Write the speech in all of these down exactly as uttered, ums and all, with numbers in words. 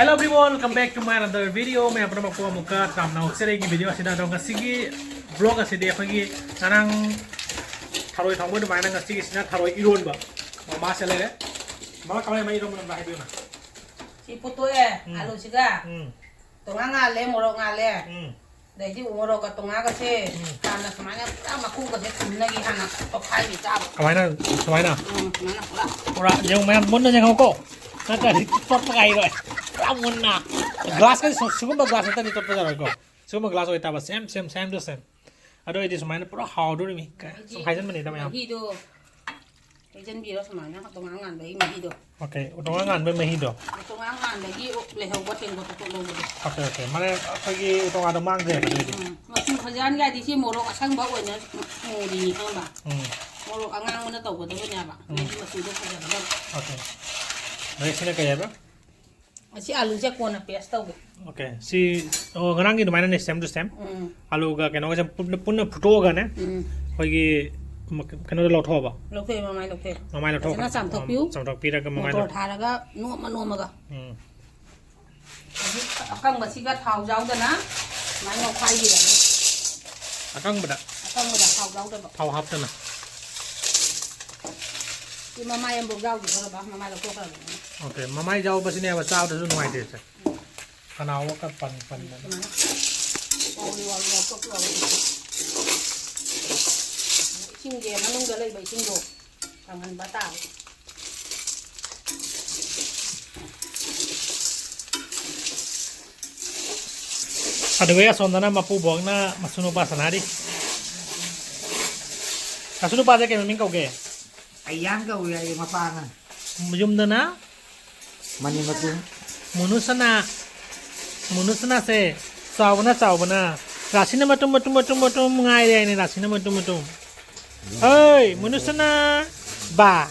Hello everyone, welcome back to my another video. ꯃꯌꯥꯝ ꯄꯨꯝꯅꯃꯛꯄꯨ ꯑꯃꯨꯛꯀ ꯇꯔꯥꯝꯅ ꯑꯣꯛꯆꯔꯤ꯫ ꯑꯩꯒꯤ video ꯑꯁꯤꯗ, ꯑꯗꯣ ꯉꯁꯤꯒꯤ vlog ꯑꯁꯤꯗꯤ ꯑꯩꯈꯣꯏꯒꯤ ꯉꯔꯥꯡ ꯊꯔꯣꯏ ꯊꯣꯡꯕ ꯑꯗꯨꯃꯥꯏꯅ ꯉꯁꯤꯒꯤꯁꯤꯅ ꯊꯔꯣꯏ ꯏꯔꯣꯟꯕ꯫ ꯃꯃꯥꯁꯦ ꯂꯩꯔꯦ꯫ ꯃꯃꯥ, ꯀꯃꯥꯏ ꯀꯃꯥꯏ ꯏꯔꯣꯟꯕꯅꯣ ꯑꯝꯇ ꯍꯥꯏꯕꯤꯌꯨꯅ꯫ ꯁꯤ ꯐꯨꯠꯇꯣꯛꯑꯦ, ꯎꯝ꯫ ꯑꯥꯂꯨꯁꯤꯒ꯫ ꯎꯝ꯫ ꯇꯣꯉꯥꯟ ꯉꯥꯜꯂꯦ, ꯃꯣꯔꯣꯛ ꯉꯥꯜꯂꯦ꯫ ꯎꯝ꯫ ꯑꯗꯩꯗꯤ ꯎ ꯃꯣꯔꯣꯛꯀ ꯇꯣꯉꯥꯟꯒꯁꯦ ꯎꯝ꯫ ꯍꯥꯟꯅ ꯁꯨꯃꯥꯏꯅ ꯄꯨꯔꯥ ꯃꯀꯨꯒꯁꯦ ꯇꯨꯝꯅꯒꯤ ꯍꯥꯟꯅ ꯇꯣꯈꯥꯏꯕꯤ ꯆꯥꯕ꯫ ꯀꯃꯥꯏꯅ? ꯁꯨꯃꯥꯏꯅ? ꯎꯝ, ꯁꯨꯃꯥꯏꯅ ꯄꯨꯔꯥ꯫ ꯄꯨꯔꯥ ꯌꯦꯡꯉꯨ ꯃꯌꯥꯝ, ꯃꯨꯟꯅ ꯌꯦꯡꯉꯨꯀꯣ꯫ ꯅꯠꯇ꯭ꯔꯗꯤ ꯆꯣꯠꯄ ꯀꯥꯏꯔꯣꯏ꯫ ꯄꯨꯔꯥ ꯃꯨꯟꯅ꯫ Glass ꯀ ꯁꯤ-, ꯁꯤꯒꯨꯝꯕ glass ꯅꯠꯇ꯭ꯔꯗꯤ ꯆꯣꯠꯄ ꯌꯥꯔꯣꯏꯀꯣ꯫ ꯁꯤꯒꯨꯝꯕ glass ꯑꯣꯏꯇꯥꯕ, same, same, same to same꯫ ꯑꯗꯣ ꯑꯩꯗꯤ ꯁꯨꯃꯥꯏꯅ ꯄꯨꯔꯥ ꯍꯥꯎꯗꯣꯔꯤꯃꯤ꯫ ꯁꯨꯝ ꯍꯥꯏꯖꯟꯕꯅꯤꯗ ꯃꯌꯥꯝ꯫ ꯃꯍꯤꯗꯣ ꯍꯩꯖꯟꯕꯤꯔꯣ ꯁꯨꯃꯥꯏꯅ, ꯇꯣꯉꯥꯟ ꯉꯥꯟꯕꯒꯤ ꯃꯍꯤꯗꯣ꯫ Okay, ꯎꯇꯣꯡ ꯉꯥꯟꯕꯒꯤ ꯃꯍꯤꯗꯣ꯫ ꯎꯇꯣꯡ ꯉꯥꯟꯕꯒꯤ ꯂꯩꯍꯧꯕ ꯇꯦꯡꯀꯣꯠꯇ ꯇꯣꯠ ꯂꯧꯕꯗꯣ꯫ Okay, okay꯫ ꯃꯥꯅꯦ, ꯑꯩꯈꯣꯏꯒꯤ ꯎꯇꯣꯡ ꯉꯥꯗꯣ ꯃꯥꯡꯗ꯭ꯔꯦꯕ ꯑꯗꯨꯑꯣꯏꯗꯤ꯫ ꯎꯝ, ꯃꯆꯨ ꯐꯖꯍꯟꯒꯦ ꯍꯥꯏꯗꯤ ꯁꯤ ꯃꯣꯔꯣꯛ ꯑꯁꯪꯕ ꯑꯣꯏꯅ ꯃꯨꯔꯤꯅꯤ ꯈꯪꯕ? ꯎꯝ꯫ ꯃꯣꯔꯣꯛ ꯑꯉꯥꯡꯕꯅ ꯇꯧꯒꯗꯕꯅꯦꯕ꯫ ꯎꯝ꯫ ꯑꯗꯩꯗꯤ ꯃꯆꯨꯗꯣ ꯐꯖꯒꯗꯕ꯫ Okay꯫ ꯑꯗꯩ ꯁꯤꯅ ꯀꯩ ꯍꯥꯏꯕ? ꯑꯁꯤ ꯑꯥꯂꯨꯁꯦ ꯀꯣꯟꯅ paste ꯇꯧꯒꯦ꯫ Okay, ꯁꯤ, ꯑꯣ, ꯉꯔꯥꯡꯒꯤ ꯑꯗꯨꯃꯥꯏꯅꯅꯦ, same to same꯫ ꯎꯝ꯫ ꯑꯥꯂꯨꯒ ꯀꯩꯅꯣꯒꯁꯦ ꯄꯨꯟꯅ, ꯄꯨꯟꯅ ꯐꯨꯠꯇꯣꯛꯑꯒꯅꯦ, ꯎꯝ꯫ ꯑꯩꯈꯣꯏꯒꯤ ꯃ-, ꯀꯩꯅꯣꯗ ꯂꯧꯊꯣꯛꯑꯕ? ꯂꯧꯊꯣꯛꯑꯦ, ꯃꯃꯥꯏ ꯂꯧꯊꯣꯛꯑꯦ꯫ ꯃꯃꯥꯏ ꯂꯧꯊꯣꯛꯑꯒ, ꯐꯖꯅ ꯆꯥꯝꯊꯣꯛꯄꯤꯌꯨ꯫ ꯎꯝ, ꯆꯥꯝꯊꯣꯛꯄꯤꯔꯒ ꯃꯃꯥꯏ ꯃꯣꯇꯣꯔ ꯂꯧ-, ꯊꯥꯔꯒ ꯅꯣꯝꯃ ꯅꯣꯝꯃꯒ꯫ ꯎꯝ꯫ ꯍꯧꯖꯤꯛ ꯑꯀꯪꯕꯁꯤꯒ ꯊꯥꯎ ꯌꯥꯎꯗꯅ ꯁꯨꯃꯥꯏꯅ ꯉꯧꯈꯥꯏꯕꯤꯔꯒꯦ꯫ ꯑꯀꯪꯕꯗ? ꯑꯀꯪꯕꯗ, ꯊꯥꯎ ꯌꯥꯎꯗꯕ꯫ ꯊꯥꯎ ꯍꯥꯞꯇꯅ? ꯁꯤ ꯃꯃꯥꯏ ꯑꯃꯐꯥꯎ ꯌꯥꯎꯈꯤꯗꯧꯔꯕ, ꯃꯃꯥꯏ ꯂꯧꯊꯣꯛꯈ꯭ꯔꯕꯅꯤꯅ꯫ Okay, ꯃꯃꯥꯏ ꯌꯥꯎꯕꯁꯤꯅꯦꯕ ꯆꯥꯕꯗꯁꯨ ꯅꯨꯡꯉꯥꯏꯇ꯭ꯔꯤꯁꯦ꯫ ꯎꯝ꯫ ꯈꯅꯥꯎꯒ ꯄꯟ ꯄꯟꯗꯅ꯫ ꯁꯨꯃꯥꯏꯅ ꯋꯥꯎꯔꯤ ꯋꯥꯎꯔꯤ ꯉꯧꯊꯣꯛꯄꯤ ꯋꯥꯎꯔꯤ꯫ ꯏꯁꯤꯡꯁꯦ, ꯃꯅꯨꯡꯗ ꯂꯩꯕ ꯏꯁꯤꯡꯗꯣ ꯀꯪꯍꯟꯕ ꯇꯥꯕ꯫ ꯑꯗꯨꯒ ꯑꯁꯣꯝꯗꯅ ꯃꯄꯨꯕꯣꯛꯅ ꯃꯁꯨ ꯅꯨꯄꯥ ꯁꯥꯟꯅꯔꯤ꯫ ꯃꯁꯨ ꯅꯨꯄꯥꯁꯦ ꯀꯩ ꯃꯃꯤꯡ ꯀꯧꯒꯦ? ꯑꯌꯥꯟ ꯀꯧꯏ ꯍꯥꯏꯌꯦ ꯃꯄꯥꯅ꯫ ꯌꯨꯝꯗꯅ? ꯃꯅꯤ ꯃꯇꯨꯝ꯫ ꯃꯨꯅꯨꯁꯅꯥ꯫ ꯃꯨꯅꯨꯁꯅꯥꯁꯦ ꯆꯥꯎꯕꯅ ꯆꯥꯎꯕꯅ꯫ ꯔꯥꯁꯤꯅ ꯃꯇꯨꯝ ꯃꯇꯨꯝ ꯃꯇꯨꯝ ꯃꯇꯨꯝ ꯉꯥꯏꯔꯦ ꯍꯥꯏꯅꯦ, ꯔꯥꯁꯤꯅ ꯃꯇꯨꯝ ꯃꯇꯨꯝ꯫ ꯍꯣꯏ, ꯃꯨꯅꯨꯁꯅꯥ ꯕꯥ꯫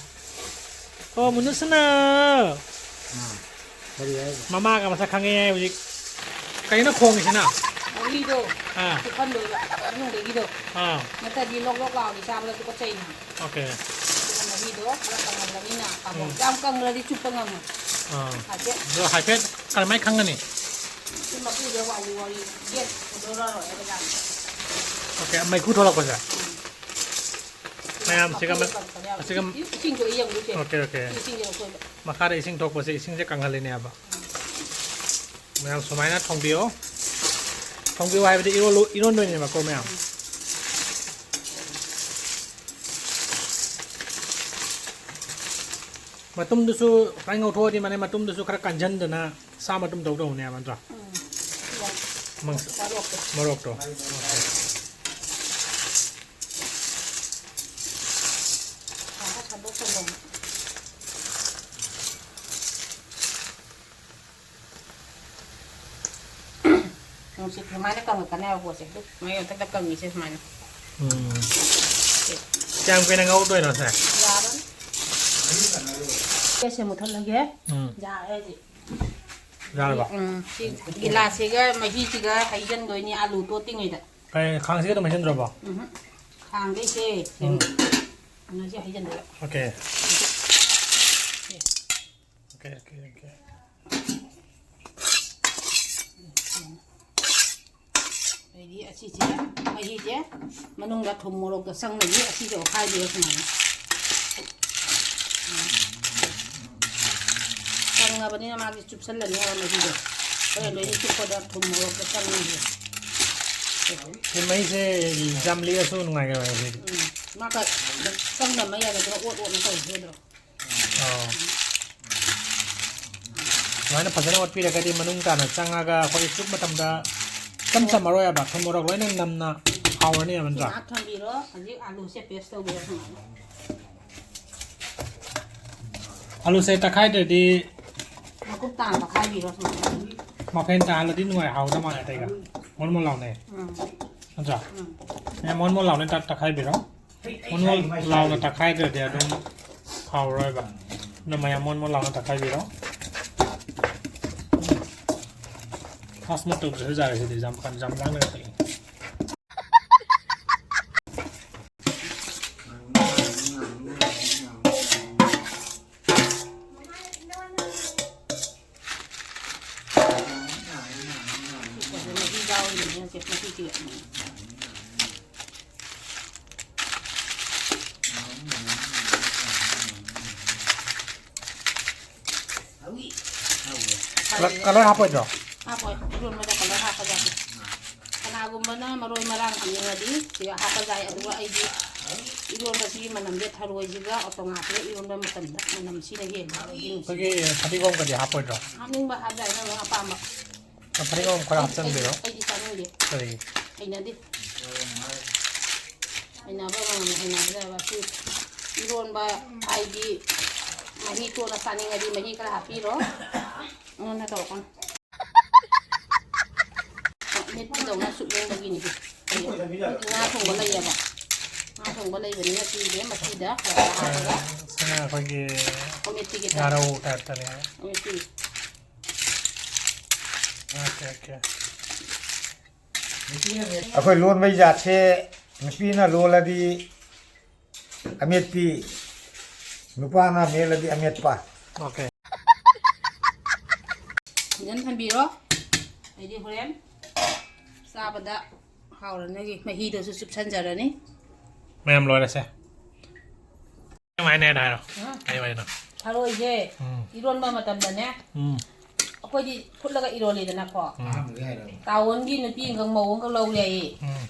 ꯑꯣ, ꯃꯨꯅꯨꯁꯅꯥ꯫ ꯑꯥ, ꯀꯔꯤ ꯍꯥꯏꯕ? ꯃꯃꯥꯒ ꯃꯁꯛ ꯈꯪꯉꯦ ꯍꯧꯖꯤꯛ꯫ ꯀꯩꯅꯣ ꯈꯣꯡꯉꯤꯁꯤꯅ? ꯃꯍꯤꯗꯣ ꯑꯥ꯫ ꯄꯨꯈꯝꯗꯣ ꯃꯅꯨꯡꯗꯒꯤꯗꯣ꯫ ꯑꯥ꯫ ꯅꯠꯇ꯭ꯔꯗꯤ ꯂꯣꯛ ꯂꯣꯛ ꯂꯥꯎꯔꯗꯤ ꯆꯥꯕꯗ ꯇꯨꯀꯠꯆꯩꯅ꯫ Okay꯫ ꯑꯗꯨꯅ ꯃꯍꯤꯗꯣ ꯈꯔ ꯀꯪꯍꯜꯂꯅꯤꯅ ꯀꯥꯡꯍꯧ ꯎꯝ꯫ ꯌꯥꯝ ꯀꯪꯂꯗꯤ ꯆꯨꯞꯄ ꯉꯝꯃꯣꯏ꯫ ꯑꯥ꯫ ꯍꯥꯏꯐꯦꯠ꯫ ꯑꯗꯣ ꯍꯥꯏꯐꯦꯠ ꯀꯔꯝꯍꯥꯏꯅ ꯈꯪꯒꯅꯤ? ꯁꯤ ꯃꯀꯨꯁꯦ ꯋꯥꯔꯤ ꯋꯥꯔꯤ ꯌꯦꯠ ꯄꯨꯊꯣꯔꯛꯑꯔꯣꯏ ꯍꯥꯏꯕ ꯖꯥꯠꯅꯤ꯫ ꯑꯣꯀꯦ, ꯃꯩꯈꯨ ꯊꯣꯛꯂꯛꯄꯁꯦ꯫ ꯃꯌꯥꯝ ꯁꯤꯒ ꯃ-, ꯃꯀꯨꯁꯦ ꯀꯪꯊꯔꯦ꯫ ꯑꯁꯤꯒ ꯏꯁꯤꯡ ꯊꯣꯛꯏ ꯌꯦꯡꯉꯨꯁꯦ꯫ Okay, okay. ꯏꯁꯤꯡꯁꯦ ꯂꯧꯊꯣꯛꯑꯦ꯫ ꯃꯈꯥꯗ ꯏꯁꯤꯡ ꯊꯣꯛꯄꯁꯦ, ꯏꯁꯤꯡꯁꯦ ꯀꯪꯍꯜꯂꯤꯅꯦꯕ꯫ ꯃꯌꯥꯝ ꯁꯨꯃꯥꯏꯅ ꯊꯣꯡꯕꯤꯌꯣ꯫ ꯊꯣꯡꯕꯤꯌꯣ ꯍꯥꯏꯕꯗꯤ ꯏꯔꯣꯜꯂꯨ-, ꯏꯔꯣꯟꯗꯣꯏꯅꯦꯕꯀꯣ ꯃꯌꯥꯝ꯫ ꯃꯇꯨꯝꯗꯨꯁꯨ ꯈꯔ ꯉꯧꯊꯣꯛꯑꯗꯤ ꯃꯥꯅꯦ, ꯃꯇꯨꯝꯗꯨꯁꯨ ꯈꯔ ꯀꯟꯖꯟꯗꯅ ꯁꯥ ꯃꯇꯨꯝ ꯇꯧ ꯇꯧꯅꯦꯕ ꯅꯠꯇ꯭ꯔꯣ? ꯎꯝ꯫ ꯃꯪ-, ꯃꯔꯣꯛꯇꯣ꯫ ꯃꯔꯣꯛꯇꯣ꯫ ꯁꯥꯡꯅ ꯁꯟꯗꯣꯛ ꯁꯟꯗꯣꯛꯅ꯫ ꯅꯨꯡꯁꯤꯠ ꯁꯨꯃꯥꯏꯅ ꯀꯪꯉꯛꯀꯅꯦꯕ ꯄꯣꯠꯁꯦ꯫ ꯑꯗꯨ ꯃꯩ ꯃꯊꯛꯇ ꯀꯪꯉꯤꯁꯦ ꯁꯨꯃꯥꯏꯅ꯫ ꯎꯝ꯫ ꯁꯦ꯫ ꯀꯌꯥꯝ ꯀꯨꯏꯅ ꯉꯧꯗꯣꯏꯅꯣ ꯁꯦ? ꯌꯥꯔꯅꯤ꯫ ꯒ꯭ꯌꯥꯁꯁꯦ ꯃꯨꯠꯊꯠꯂꯒꯦ꯫ ꯎꯝ꯫ ꯌꯥꯔꯦ ꯍꯧꯖꯤꯛ꯫ ꯌꯥꯔꯕ? ꯎꯝ, ꯁꯤ ꯒꯤꯂꯥꯁꯁꯤꯒ ꯃꯍꯤꯁꯤꯒ ꯍꯩꯖꯟꯗꯣꯏꯅꯤ ꯑꯂꯨ ꯇꯣꯠꯇ꯭ꯔꯤꯉꯩꯗ꯫ ꯀꯩ, ꯈꯥꯡꯁꯤꯒ ꯑꯗꯨꯝ ꯍꯩꯖꯟꯗ꯭ꯔꯣꯕꯣ? ꯎꯝ꯫ ꯈꯥꯡꯗꯩꯁꯦ, ꯎꯝ꯫ ꯀꯩꯅꯣꯁꯦ ꯍꯩꯖꯟꯗꯣꯏꯕ꯫ ꯑꯣꯀꯦ꯫ ꯁꯦ꯫ Okay, okay, okay. ꯑꯗꯩꯗꯤ ꯑꯁꯤꯁꯦ, ꯃꯍꯤꯁꯦ ꯃꯅꯨꯡꯗ ꯊꯨꯝ ꯃꯣꯔꯣꯛꯇ ꯆꯪꯅꯕꯤ ꯑꯁꯤꯁꯦ ꯑꯣꯠꯈꯥꯏꯕꯤꯔꯣ ꯁꯨꯃꯥꯏꯅ꯫ ꯀꯪꯉꯕꯅꯤꯅ ꯃꯥꯒꯤ ꯆꯨꯞꯁꯜꯂꯅꯤ ꯍꯥꯏꯕ ꯃꯍꯤꯗꯣ꯫ ꯍꯣꯔꯦꯟ ꯂꯣꯏꯅ ꯆꯨꯞꯄꯗ ꯊꯨꯝ ꯃꯣꯔꯣꯛꯇ ꯆꯪꯉꯅꯤ꯫ ꯁꯤ ꯃꯩꯁꯦ ꯌꯥꯝ ꯂꯤꯛꯑꯁꯨ ꯅꯨꯡꯉꯥꯏꯔꯣꯏ ꯍꯧꯖꯤꯛ꯫ ꯎꯝ꯫ ꯃꯥꯒ ꯆꯪꯗꯕ ꯃꯩ ꯌꯥꯗꯗꯅ ꯑꯣꯠ ꯑꯣꯠꯅ ꯇꯧꯔꯤꯁꯦ ꯎꯗ꯭ꯔꯣ? ꯑꯧ꯫ ꯁꯨꯃꯥꯏꯅ ꯐꯖꯅ ꯑꯣꯠꯄꯤꯔꯒꯗꯤ ꯃꯅꯨꯡ ꯇꯥꯅ ꯆꯪꯉꯒ ꯑꯩꯈꯣꯏ ꯆꯨꯞ ꯃꯇꯝꯗ ꯏꯆꯝ ꯆꯝꯃꯔꯣꯏꯕ, ꯊꯨꯝ ꯃꯣꯔꯣꯛ ꯂꯣꯏꯅ ꯅꯝꯅ ꯍꯥꯎꯔꯅꯦꯕ ꯅꯠꯇ꯭ꯔꯥ? ꯉꯥꯏꯍꯥꯛ ꯊꯝꯕꯤꯔꯣ, ꯍꯧꯖꯤꯛ ꯑꯂꯨꯁꯦ paste ꯇꯧꯕꯤꯔꯣ ꯁꯨꯃꯥꯏꯅ꯫ ꯑꯂꯨꯁꯦ ꯇꯛꯈꯥꯏꯗ꯭ꯔꯗꯤ ꯃꯀꯨꯞ ꯇꯥꯅ ꯇꯛꯈꯥꯏꯕꯤꯔꯣ ꯁꯨꯃꯥꯏꯅ꯫ ꯃꯐꯦꯟ ꯇꯥꯍꯜꯂꯗꯤ ꯅꯨꯡꯉꯥꯏ, ꯍꯥꯎꯗꯧ ꯃꯥꯜꯂꯦ ꯑꯇꯩꯒ꯫ ꯃꯣꯟ ꯃꯣꯟ ꯂꯥꯎꯅꯦ꯫ ꯎꯝ꯫ ꯅꯠꯇ꯭ꯔꯥ? ꯎꯝ꯫ ꯃꯌꯥꯝ ꯃꯣꯟ ꯃꯣꯟ ꯂꯥꯎꯅ ꯇꯛ-, ꯇꯛꯈꯥꯏꯕꯤꯔꯣ꯫ ꯃꯣꯟ ꯃꯣꯟ ꯂꯥꯎꯅ ꯇꯛꯈꯥꯏꯗ꯭ꯔꯗꯤ ꯑꯗꯨꯝ ꯍꯥꯎꯔꯣꯏꯕ꯫ ꯑꯗꯨꯅ ꯃꯌꯥꯝ ꯃꯣꯟ ꯃꯣꯟ ꯂꯥꯎꯅ ꯇꯛꯈꯥꯏꯕꯤꯔꯣ꯫ Fast mode ꯇꯧꯗ꯭ꯔꯁꯨ ꯌꯥꯔꯦ ꯁꯤꯗꯤ, ꯌꯥꯝ ꯀꯟ-, ꯌꯥꯝ ꯂꯥꯡꯅ ꯇꯛꯏ꯫ ꯇꯧꯔꯤꯕꯅꯦ ꯍꯧꯖꯤꯛ ꯃꯍꯤꯁꯤꯒ꯫ ꯀꯂꯔ, ꯀꯂꯔ ꯍꯥꯞꯄꯣꯏꯗ꯭ꯔꯣ? ꯍꯥꯞꯄꯣꯏ, ꯏꯔꯣꯟꯕꯗ ꯀꯂꯔ ꯍꯥꯞꯄ ꯌꯥꯗꯦ꯫ ꯀꯅꯥꯒꯨꯝꯕꯅ ꯃꯔꯣꯏ ꯃꯔꯥꯡ ꯍꯥꯞꯅꯤꯡꯉꯗꯤ ꯁꯤꯗ ꯍꯥꯞꯄ ꯌꯥꯏ, ꯑꯗꯨꯒ ꯑꯩꯗꯤ ꯏꯔꯣꯟꯕꯁꯤꯒꯤ ꯃꯅꯝꯁꯦ ꯊꯔꯣꯏꯁꯤꯒ ꯑꯣꯇꯣꯉꯥꯁꯤꯒ ꯏꯔꯣꯟꯕ ꯃꯇꯝꯗ ꯃꯅꯝꯁꯤꯅ ꯍꯦꯜꯂꯦ꯫ ꯑꯩꯈꯣꯏꯒꯤ ꯐꯗꯤꯒꯣꯝꯒꯗꯤ ꯍꯥꯞꯄꯣꯏꯗ꯭ꯔꯣ? ꯍꯥꯞꯅꯤꯡꯕ ꯍꯥꯞ ꯌꯥꯏ, ꯅꯪ ꯅꯪ ꯑꯄꯥꯝꯕ꯫ ꯐꯗꯤꯒꯣꯝ ꯈꯔ ꯑꯩ, ꯑꯩꯗꯤ, ꯍꯥꯞꯆꯤꯟꯕꯤꯔꯣ꯫ ꯑꯩꯗꯤ ꯆꯥꯅꯤꯡꯗꯦ꯫ ꯀꯔꯤ? ꯍꯩꯅꯗꯦ꯫ ꯍꯩꯅꯕ ꯑꯃꯃꯝꯅ ꯍꯩꯅꯖꯕ꯫ ꯁꯤ ꯏꯔꯣꯟꯕ ꯍꯥꯏꯗꯤ ꯃꯍꯤ ꯇꯣꯠꯂ ꯆꯥꯅꯤꯡꯉꯗꯤ ꯃꯍꯤ ꯈꯔ ꯍꯥꯞꯄꯤꯔꯣ꯫ ꯑꯩꯉꯣꯟꯗ ꯇꯧꯔꯛꯀꯅꯨ꯫ ꯃꯤꯠꯀꯤꯗꯧꯅ ꯁꯨꯛ ꯂꯦꯡꯕꯒꯤꯅꯤ꯫ ꯑꯩꯈꯣꯏꯗꯤ ꯉꯥ ꯊꯣꯡꯕ ꯂꯩꯌꯦꯕ꯫ ꯉꯥ ꯊꯣꯡꯕ ꯂꯩꯕꯅꯤꯅ ꯁꯤꯁꯦ ꯃꯆꯤꯗ ꯈꯔ ꯈꯔ ꯍꯥꯞꯄꯒ ꯁꯤꯅ ꯑꯩꯈꯣꯏꯒꯤ ꯑꯃꯦꯠꯄꯤꯒꯤ ꯇꯥꯏꯞꯇ꯫ ꯉꯥꯔꯧ ꯇꯥꯏꯞꯇꯅꯦ꯫ ꯑꯃꯦꯠꯄꯤ꯫ Okay, okay. ꯑꯩꯈꯣꯏ ꯂꯣꯟꯕꯩ ꯖꯥꯠꯁꯦ ꯅꯨꯄꯤꯅ ꯂꯣꯜꯂꯗꯤ ꯑꯃꯦꯠꯄꯤ, ꯅꯨꯄꯥꯅ ꯃꯦꯠꯂꯗꯤ ꯑꯃꯦꯠꯄ꯫ ꯑꯣꯀꯦ꯫ ꯐꯖꯅ ꯊꯝꯕꯤꯔꯣ꯫ ꯑꯩꯗꯤ ꯍꯣꯔꯦꯟ ꯆꯥꯕꯗ ꯍꯥꯎꯔꯅꯤ꯫ ꯃꯍꯤꯗꯨꯁꯨ ꯆꯨꯞꯁꯟꯖꯔꯅꯤ꯫ ꯃꯌꯥꯝ ꯂꯣꯏꯔꯁꯦ꯫ ꯀꯃꯥꯏꯅ ꯍꯥꯏꯅꯣ ꯍꯥꯏꯔꯣ꯫ ꯍꯥ? ꯀꯩ ꯍꯥꯏꯅꯣ? ꯊꯔꯣꯏꯁꯦ ꯎꯝ꯫ ꯏꯔꯣꯟꯕ ꯃꯇꯝꯗꯅꯦ, ꯎꯝ꯫ ꯑꯩꯈꯣꯏꯗꯤ ꯐꯨꯠꯂꯒ ꯏꯔꯣꯜꯂꯤꯗꯅꯀꯣ꯫ ꯎꯝ꯫ ꯇꯥꯋꯟꯒꯤ ꯅꯨꯄꯤ ꯑꯃꯈꯛ ꯃꯧ ꯑꯃꯈꯛ ꯂꯧꯔꯦ ꯑꯩ꯫ ꯎꯝ꯫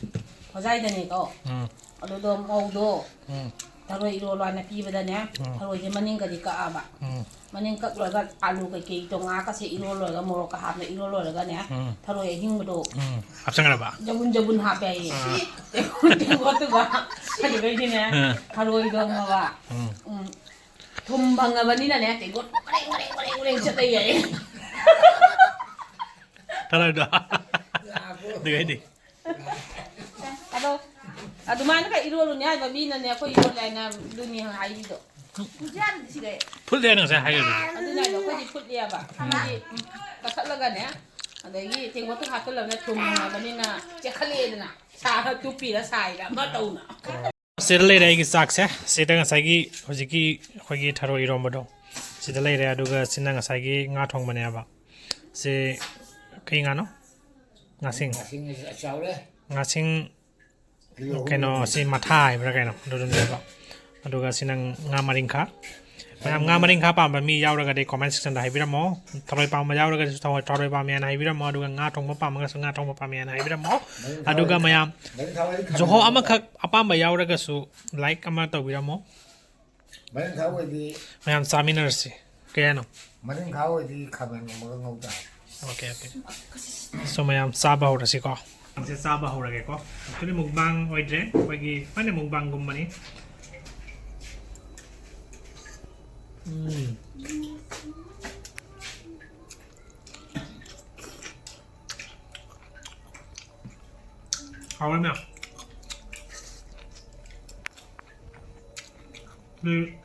ꯍꯣꯖꯥꯏꯗꯅꯤꯀꯣ꯫ ꯎꯝ꯫ ꯑꯗꯨꯗꯣ ꯃꯧꯗꯣ ꯎꯝ꯫ ꯊꯔꯣꯏ ꯏꯔꯣꯜꯂꯣꯅ ꯄꯤꯕꯗꯅꯦ, ꯎꯝ꯫ ꯊꯔꯣꯏꯁꯦ ꯃꯅꯤꯡꯒꯗꯤ ꯀꯛꯑꯕ꯫ ꯎꯝ꯫ ꯃꯅꯤꯡ ꯀꯛꯂꯒ ꯑꯥꯂꯨ ꯀꯩꯀꯩ ꯇꯣꯉꯥꯟ ꯀꯁꯦ ꯏꯔꯣꯜ ꯂꯣꯏꯔꯒ ꯃꯣꯔꯣꯛꯀ ꯍꯥꯞꯅ ꯏꯔꯣꯜ ꯂꯣꯏꯔꯒꯅꯦ, ꯎꯝ꯫ ꯊꯔꯣꯏ ꯑꯍꯤꯡꯕꯗꯣ ꯎꯝ꯫ ꯍꯥꯞꯆꯟꯈ꯭ꯔꯕ? ꯖꯕꯨꯟ ꯖꯕꯨꯟ ꯍꯥꯞꯄꯦ ꯍꯥꯏꯌꯦ꯫ ꯑꯥ꯫ ꯇꯦꯡꯀꯣꯠ-, ꯇꯦꯡꯀꯣꯠꯇꯨꯒ꯫ ꯑꯗꯨꯗꯩꯗꯤꯅꯦ, ꯑꯥ꯫ ꯊꯔꯣꯏꯗꯣ ꯈꯪꯉꯕ? ꯎꯝ꯫ ꯎꯝ꯫ ꯊꯨꯝ ꯐꯪꯉꯕꯅꯤꯅꯅꯦ, ꯇꯦꯡꯀꯣꯠ ꯃꯔꯦꯡ, ꯃꯔꯦꯡ, ꯃꯔꯦꯡ, ꯃꯔꯦꯡ ꯆꯠꯂ ꯌꯥꯏꯌꯦ꯫ ꯊꯔꯣꯏꯗꯣ꯫ ꯑꯗꯨꯒꯩꯗꯤ꯫ ꯑꯗꯣ, ꯑꯗꯨꯃꯥꯏꯅ ꯈꯔ ꯏꯔꯣꯜꯂꯨꯅꯦ ꯍꯥꯏꯕ ꯃꯤꯅꯅꯦ, ꯑꯩꯈꯣꯏ ꯏꯔꯣꯜꯂꯦ ꯍꯥꯏꯅ ꯑꯗꯨꯅꯤ ꯍꯥꯏꯔꯤꯗꯣ꯫ ꯐꯨꯠꯂꯦ ꯍꯥꯏꯅ ꯉꯁꯥꯏ ꯍꯥꯏꯈ꯭ꯔꯗꯨꯗꯤ꯫ ꯑꯗꯨꯅ ꯍꯥꯏꯗꯣ, ꯑꯩꯈꯣꯏꯗꯤ ꯐꯨꯠꯂꯦꯕ꯫ ꯃꯤꯗꯤ ꯀꯛꯊꯠꯂꯒꯅꯦ, ꯑꯗꯒꯤ ꯇꯦꯡꯀꯣꯠꯇ ꯍꯥꯞꯆꯜꯂꯕꯅꯤꯅ ꯊꯨꯝ ꯐꯪꯉꯕꯅꯤꯅ ꯆꯦꯈꯠꯂꯛꯑꯦꯗꯅ꯫ ꯁꯥ ꯇꯨꯞꯄꯤꯔ ꯁꯥꯏꯔ ꯑꯃ ꯇꯧꯅ꯫ ꯁꯤꯗ ꯂꯩꯔꯦ ꯑꯩꯒꯤ ꯆꯥꯛꯁꯦ꯫ ꯁꯤꯗ ꯉꯁꯥꯏꯒꯤ ꯍꯧꯖꯤꯛꯀꯤ ꯑꯩꯈꯣꯏꯒꯤ ꯊꯔꯣꯏ ꯏꯔꯣꯝꯕꯗꯣ ꯁꯤꯗ ꯂꯩꯔꯦ, ꯑꯗꯨꯒ ꯁꯤꯅ ꯉꯁꯥꯏꯒꯤ ꯉꯥ ꯊꯣꯡꯕꯅꯦꯕ꯫ ꯁꯤ ꯀꯩ ꯉꯥꯅꯣ? ꯉꯥꯁꯤꯡ꯫ ꯉꯥꯁꯤꯡ ꯑꯁꯤ ꯆꯥꯎꯔꯦ꯫ ꯉꯥꯁꯤꯡ ꯀꯤꯂꯣ ꯑꯍꯨꯝ꯫ ꯀꯩꯅꯣ, ꯁꯤ ꯃꯊꯥ ꯍꯥꯏꯕ꯭ꯔꯥ ꯀꯩꯅꯣ, ꯑꯗꯨꯗꯨꯅꯦꯕ꯫ ꯑꯗꯨꯒ ꯁꯤ ꯅꯪ ꯉꯥ ꯃꯔꯤꯡꯈꯥ꯫ ꯃꯌꯥꯝ, ꯉꯥ ꯃꯔꯤꯡꯈꯥ ꯄꯥꯝꯕ ꯃꯤ ꯌꯥꯎꯔꯒꯗꯤ comment section ꯗ ꯍꯥꯏꯕꯤꯔꯝꯃꯣ꯫ ꯊꯔꯣꯏ ꯄꯥꯝꯕ ꯌꯥꯎꯔꯒꯁꯨ ꯊꯔꯣꯏ, ꯊꯔꯣꯏ ꯄꯥꯝꯃꯦ ꯍꯥꯏꯅ ꯍꯥꯏꯕꯤꯔꯝꯃꯣ꯫ ꯑꯗꯨꯒ ꯉꯥ ꯊꯣꯡꯕ ꯄꯥꯝꯃꯒꯁꯨ ꯉꯥ ꯊꯣꯡꯕ ꯄꯥꯝꯃꯦ ꯍꯥꯏꯅ ꯍꯥꯏꯕꯤꯔꯝꯃꯣ꯫ ꯃꯔꯤꯡꯈꯥ ꯑꯗꯨꯒ ꯑꯣꯏꯔꯗꯤ ꯃꯌꯥꯝ, ꯃꯔꯤꯡꯈꯥ ꯑꯣꯏꯔꯗꯤ ꯈꯥꯃꯦꯟ ꯖꯣꯍꯣ ꯊꯣꯡꯕ꯫ ꯑꯃꯈꯛ ꯑꯄꯥꯝꯕ ꯌꯥꯎꯔꯒꯁꯨ like ꯑꯃ ꯇꯧꯕꯤꯔꯝꯃꯣ꯫ ꯃꯔꯤꯡꯈꯥ ꯑꯣꯏꯗꯤ꯫ ꯃꯌꯥꯝ ꯆꯥꯃꯤꯟꯅꯔꯁꯤ꯫ ꯀꯩ ꯍꯥꯏꯅꯣ? ꯃꯔꯤꯡꯈꯥ ꯑꯣꯏꯗꯤ ꯈꯥꯃꯦꯟ ꯑꯃꯒ ꯉꯧ ꯇꯥꯔꯦ꯫ Okay, okay꯫ So, ꯃꯌꯥꯝ ꯆꯥꯕ ꯍꯧꯔꯁꯤꯀꯣ꯫ ꯁꯦ, ꯆꯥꯕ ꯍꯧꯔꯒꯦꯀꯣ꯫ Actually, mukbang ꯑꯣꯏꯗ꯭ꯔꯦ, ꯑꯩꯈꯣꯏꯒꯤ ꯐꯅ mukbang ꯒꯨꯝꯕꯅꯤ꯫ ꯎꯝ꯫ ꯍꯥꯎꯔꯦ ꯃꯌꯥꯝ꯫ ꯎꯝ꯫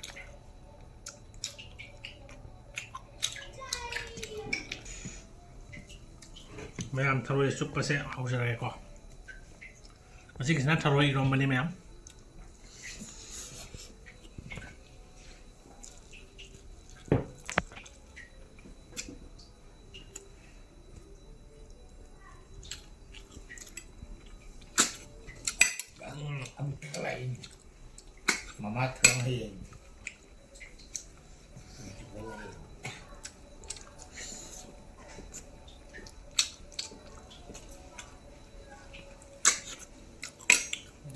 ꯃꯌꯥꯝ, ꯊꯔꯣꯏ ꯆꯨꯞꯄꯁꯦ ꯍꯧꯖꯔꯒꯦꯀꯣ꯫ ꯉꯁꯤꯒꯤꯁꯤꯅ ꯊꯔꯣꯏ ꯏꯔꯣꯝꯕꯅꯤ ꯃꯌꯥꯝ꯫ ꯃꯃꯥ ꯊꯣꯡ ꯍꯌꯦꯡ꯫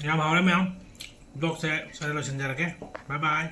ꯌꯥꯝ ꯍꯥꯎꯔꯦ ꯃꯌꯥꯝ꯫ Vlog ꯁꯦ ꯁ꯭ꯋꯥꯏꯗ ꯂꯣꯏꯁꯤꯟꯖꯔꯒꯦ꯫ Bye bye꯫